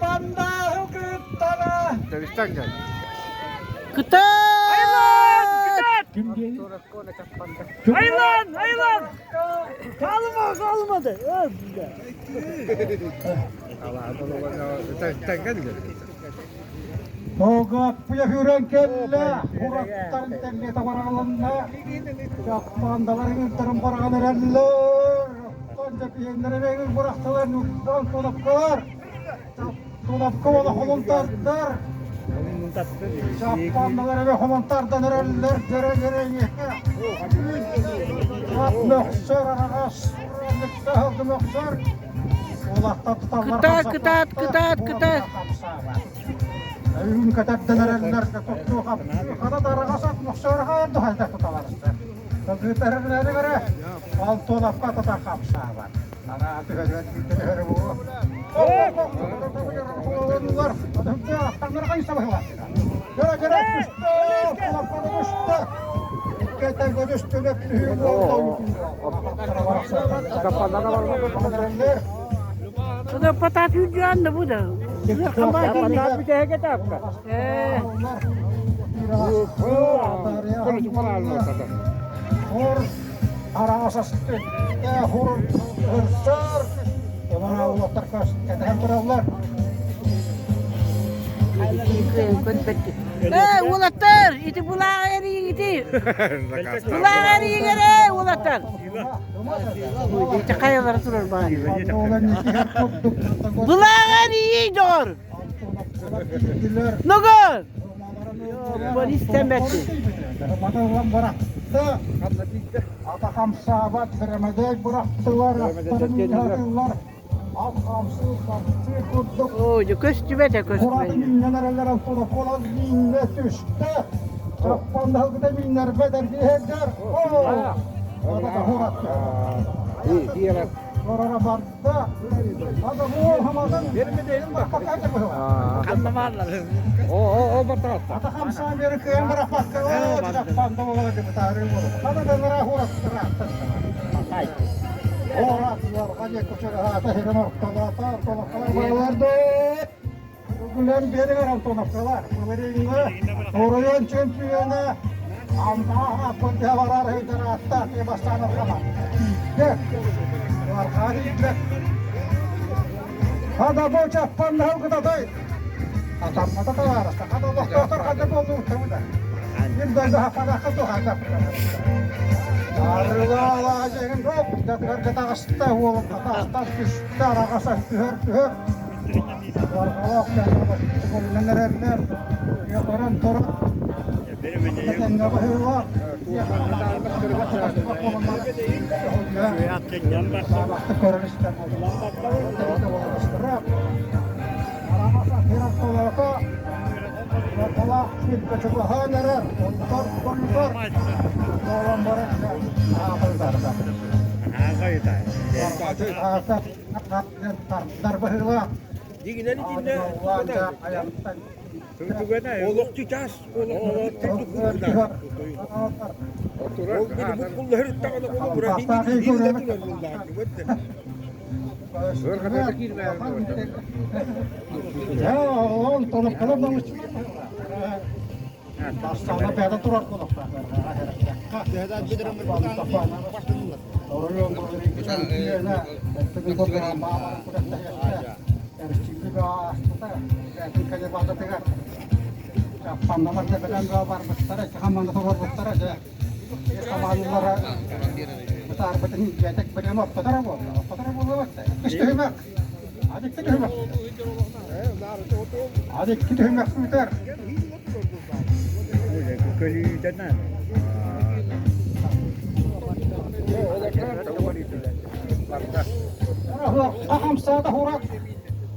Чаппандааһы кыттара. Кытаат! Айлан, айлан! Kalma, kalmadı. Тоҕоппуйа сүүрэн кэллэ, ураттан тэҥҥэ табараланна, Чаппандалар ыҥырдарын быраҕан эрэллэр, оттон дьэпиэннэр эбэҥин бырахтылар, Ньурбан Тулапкалар, Тулапка уола холун тардар, Чаппандалар эбэ холун тардан эрэллэр, дьэрэ-дьэрэ эйиэхэ. Ат мөхсөр, араҕас, уранныктаах мөхсөр, Кытаат, кытаат, кытаат, кытаат! Патат үрдү бу да. Хор Ээ, уолаттар, ити булааҕы эрийиҥ ити. Булааҕы эрийиҥ эрэ, уолаттар. Ити хайалара турар баар. Булааҕы эрийиий, доҕор. Ногор! Истэмэти. Ата хамсаабат, сэрэмэдэй бырахтылар, аттарын ыыталлар. Ат хамсыы, хамсыы курдук. Ой, көстүбэтэ, Кураты көстүбэтэ. мииннэн эрэллэр, антоноколон мииннэ түстэ. Чаппандаһылгыта мииннэрбэт эргиһэрдэр. Оо! Ата хурат. Орора барда. Ата буол хаматын. Ата хамсаан бери кыайан барахпакка, оо, чаппанда буола депутары буолу. Хана да нара хураттырааттан. Оратыларга же көчөрө хирен ортолоото, ортолоккалар баларды. Бүгүлэн беригер Антоновкалар. Былырыыҥҥы оройуон чөмпүйүөнэ Аммаҕа аппын барар ыйдараатта Бастановкаҕа. Архаан иитбэт. Хада бу чаппан наһылгытатай. Атаммата табаарыста. Хада олохтоохтор хада буолуутабыта. Мин дойду хаппадахха тухата. Арылаала дьэгин роп датыгар таҕыста уолун атаахтан түстэ араҕаса түһэр түһэр. Барҕалаах кэлэн эрэллэр. Торон торон. Тэҥҥэ баһыылаах. Дигинэн итиннэ олох чычаас олох Ол бу куллаһырыттаҕына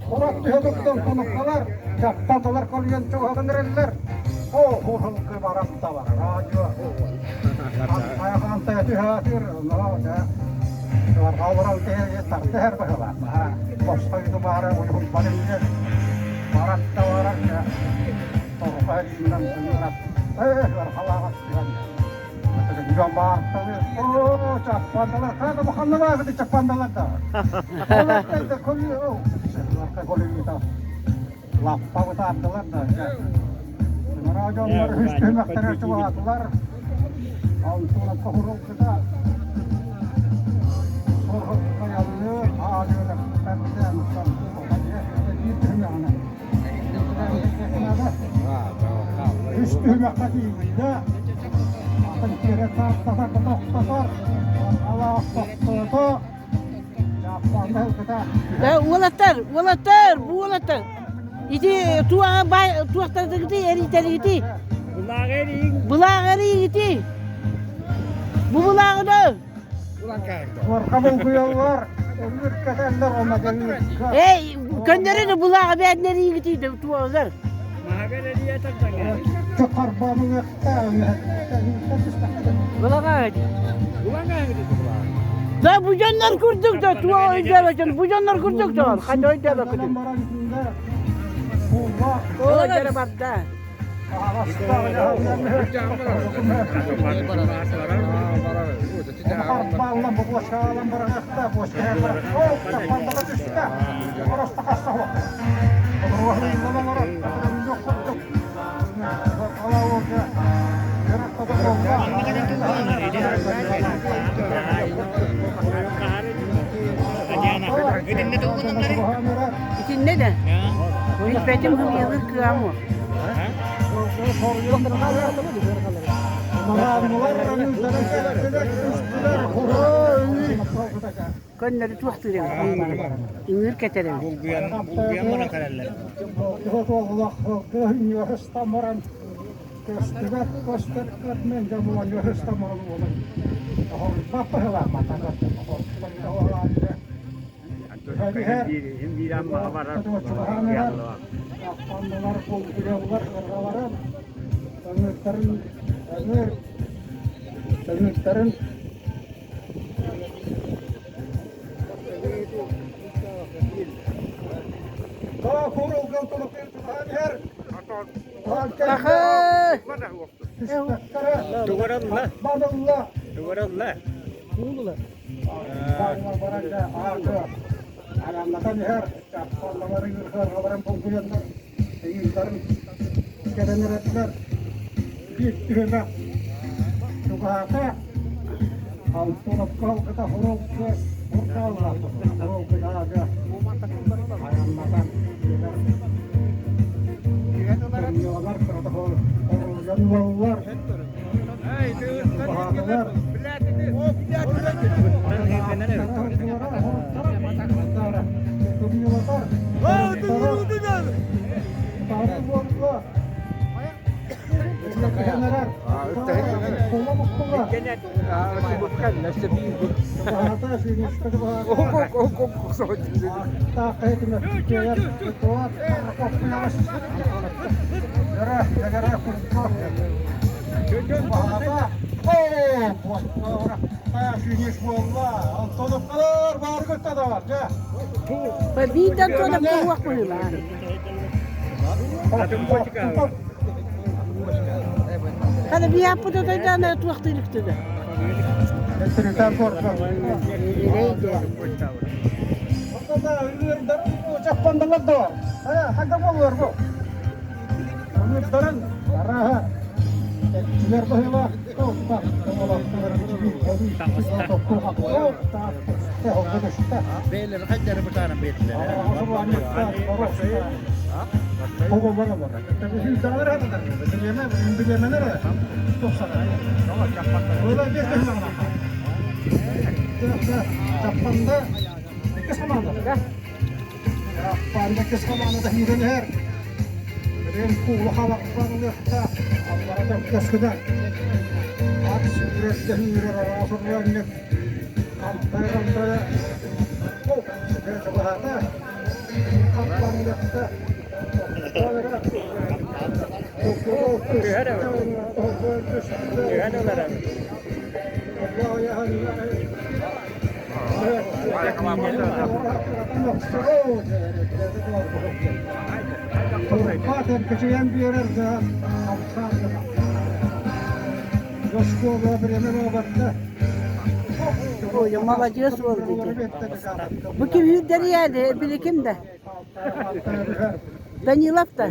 Урат түһэ конуккалар, чаппаталар колуйан чугаһатан эрэллэр. О, хурхулка баран табар, радио. Айахаан түһээтир, олорон тартыһар быһылаах. Босхойду баара уйгун барыннар. Барат да барар, торҕа иннан э, Оо, чаппандалар, хаада буханналаах ити чаппандалар да. Лаппа бытаардылар да. Мара дьоннор үс түһүмэхтэрэ чугаһаатылар. Антонов хоһурулкыта Сорһуккайаллыы аадыылактардан биир түһүмэҕинэн. Үс түһүмэххэ тиийдэ. Атын тиэрэ тартатар да тохтотор. Алаах тохтото. Уолаттар, уолаттар, бу уолаттар. Ити туаҕа бай туохтардыгыты эрийтэригити. Былааҕы эрийиҥ. Былааҕы эрийигити. Бу былааҕы да. Туорка булгуйаллар, өлүр кэтэллэр, онно Эй, көннөрү былааҕы бээтин эрийигити туоҕар. Маһагар эрийэ тардаҥа. Былаҕа. Да бу дьоннор курдук да туох өйдөөбөтүн бу дьоннор курдук да ханна өйдөөбөккүтүн. Оо дьара барда. Итиннэ да. Билбэтим хымыйалыр кыам о. Көннөрү туохтуур эбит ыҥыыр кэтэр эбит. Булгуйан баран кэлэллэр. Аха! Тугуралла. Биирдэн туонап туһуох быһыылаах. Хана биһаппыт отойдаана туохтыылыктыда. Ой, молодец ол дейді. Бу ким үүрдэр яады, били ким да. Данилов да?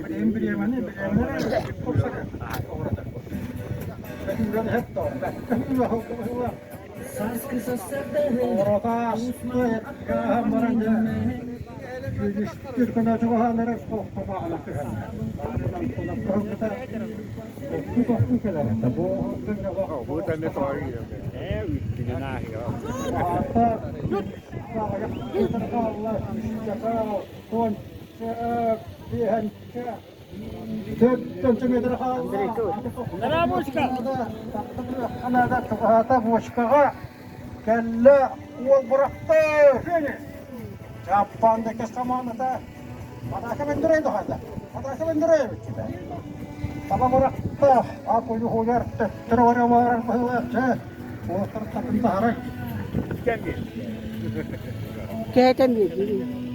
Бочкаҕа кэллэ уол бырахта Чаппанда кэс хамаандата Атака бендерей дохайда. Атака бендерей эбит. Таба бырахта Акуйуһугар төттөрү барар быһыылаах. Уолаттар татын таһарай. Кээтэн биэрдим.